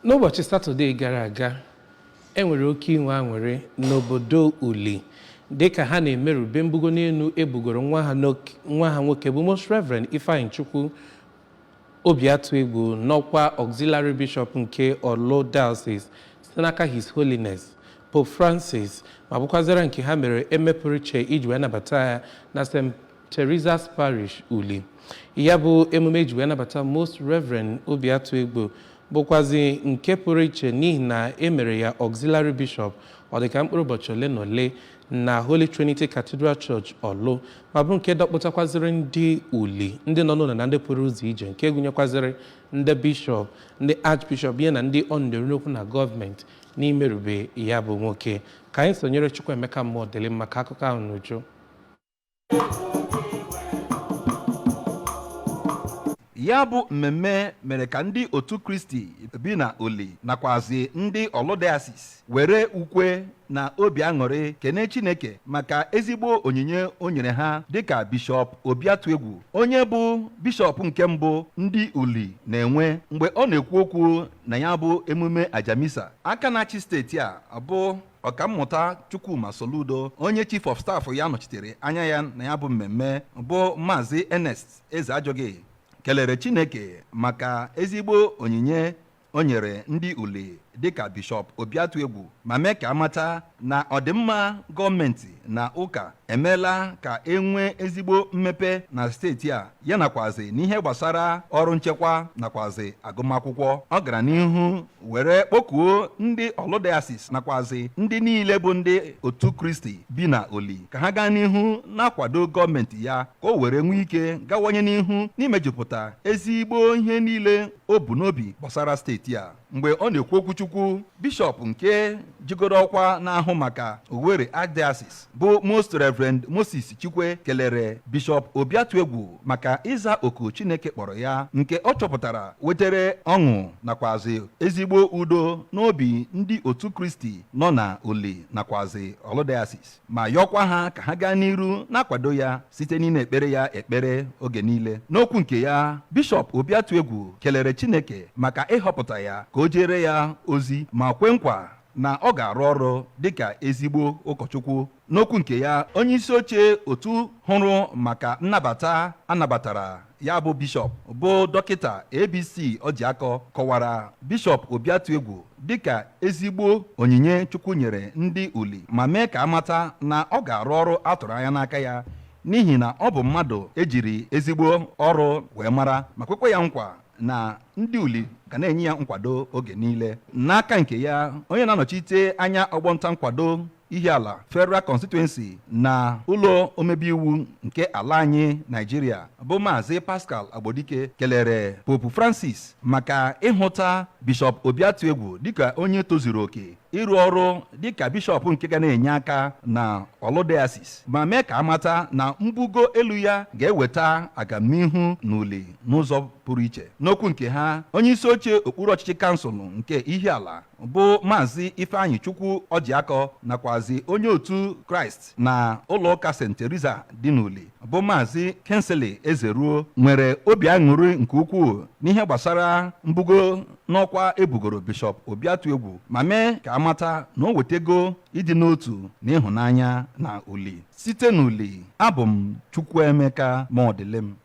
N'ụbọchị Satọde gara aga, e nwere oke inwe aṅụrị n'obodo Uli dịka ha na-emerube mbugo n'elu ebugoro nwa ha nwoke bụ Most Reverend Ifeanyichukwu Obiatuegwu n'ọkwa Auxiliary Bishop nke Orlu Diocese site n'aka His Holiness Pope Francis, ma bụkwazịara nke ha mere emepụrụ iche iji wee nabata ya na St. Teresa's Parish, Uli. Ya bụ emume eji wee nabata Most Reverend Obiatuegwu bụkwazi nke pụrụ iche n'ihi na e mere ya Auxiliary Bishop ọ dịka mkpụrụ ụbọchị ole na ole na Holy Trinity Cathedral Church, Orlu, ma bụrụ nke dọkpụtakwazịrị ndị Uli, ndị nọ n'ụlọ na ndị pụrụ ụzọ ije, nke gụnyekwazịrị ndị bishọp, ndị archbishọp, ya na ndị ọnụ n'okwu na gọọmenti n'imerube ya bụ nwoke. Ka anyị sonyere Chukwuemeka Mmụọdịlị maka akụkọ ahụ n'uju. Ya bụ mmemme mere ka ndị otu Kristi bi na Uli nakwazi ndị Orlu Diocese were ukwe na obi aṅụrị kene Chineke maka ezigbo onyinye o nyere ha dịka Bishọp Obiatuegwu, onye bụ bishọp nke mbụ ndị Uli na-enwe. Mgbe ọ na-ekwu okwu na ya bụ emume ajamisa, aka na-achị steeti a bụ Ọkammụta Chukwuma Soludo, onye Chief of Staff ya nọchitere anya ya na ya bụ mmemme bụ Maazị Ernest Ezeajughi, kelere Chineke maka ezigbo onyinye o nyere ndị Uli dịka Bishọp Obiatuegwu, ma mee ka amata na ọdịmma gọọmenti na ụka emeela ka e nwee ezigbo mmepe na steeti a, ya nakwazi n'ihe gbasara ọrụ nchekwa nakwazi agụmakwụkwọ. Ọ gara n'ihu were kpọkuo ndị Orlu Diocese nakwazi ndị niile bụ ndị otu Kristi bi na Uli ka ha gaa n'ihu na-akwado gọọmenti ya ka o were nwee ike gawanye n'ihu n'imejupụta ezigbo ihe niile o bu n'obi gbasara steeti a. Mgbe ọ na-ekwu okwuchukwu, bishọp nke jigoro ọkwa na-ahụ maka Owerri Archdiocese bụ Most Reverend Moses Chikwe kelere Bishọp Obiatuegwu maka ịza oku Chineke kpọrọ ya, nke ọ chọpụtara wetere ọṅụ nakwazi ezigbo udo n'obi ndị otu Kristi nọ na Uli nakwazi Orlu Diocese, ma yọkwa ha ka ha gaa n'iru na-akwado ya site n'ịna-ekpere ya ekpere oge niile. N'okwu nke ya, Bishọp Obiatuegwu kelere Chineke maka ịhọpụta ya ka o jere ya ozi, ma kwe nkwa na ọ ga-arụ ọrụ dịka ezigbo ụkọchukwu. N'okwu nke ya, onye isi oche otu hụrụ maka nnabata anabatara ya bụ bishọp bụ Dọkịta ABC Ojiakọ kọwara Bishọp Obiatuegwu dịka ezigbo onyinye Chukwu nyere ndị Uli, ma mee ka amata na ọ ga-arụ ọrụ a tụrụ anya n'aka ya n'ihi na ọ bụ mmadụ ejiri ezigbo ọrụ wee mara, ma kwekwa ya nkwa na ndị Uli ga na-enye ya nkwado oge niile. N'aka nke ya, onye na-anọchite anya ọgbọnta nkwado Ihiala Federal Constituency na ụlọ omebe iwu nke ala anyị Naijiria bụ Maazị Pascal Agbodike kelere Pope Francis maka ịhụta Bishọp Obiatuegwu dịka onye tozuru oke ịrụ ọrụ dịka bishọp nke ga na-enye aka na Orlu Diocese, ma mee ka amata na mbugo elu ya ga-eweta agamnihu n'Uli n'ụzọ pụrụ iche. N'okwu nke ha, onye isi oche okpuru ọchịchị kansụl nke Ihiala bụ Maazị Ifeanyi Chukwu Ojiakọ nakwazi onye otu Kraịst na ụlọ ụka St. Teresa dị n'Uli bụ Maazị Kinsley Ezeruo nwere obi aṅụrị nke ukwuu n'ihe gbasara mbugo n'ọkwa ebugoro Bishọp Obiatuegwu, ma mee ka amata na o wetego ịdị n'otu na ịhụnanya na Uli. Site n'Uli, abụ m Chukwuemeka Modilim.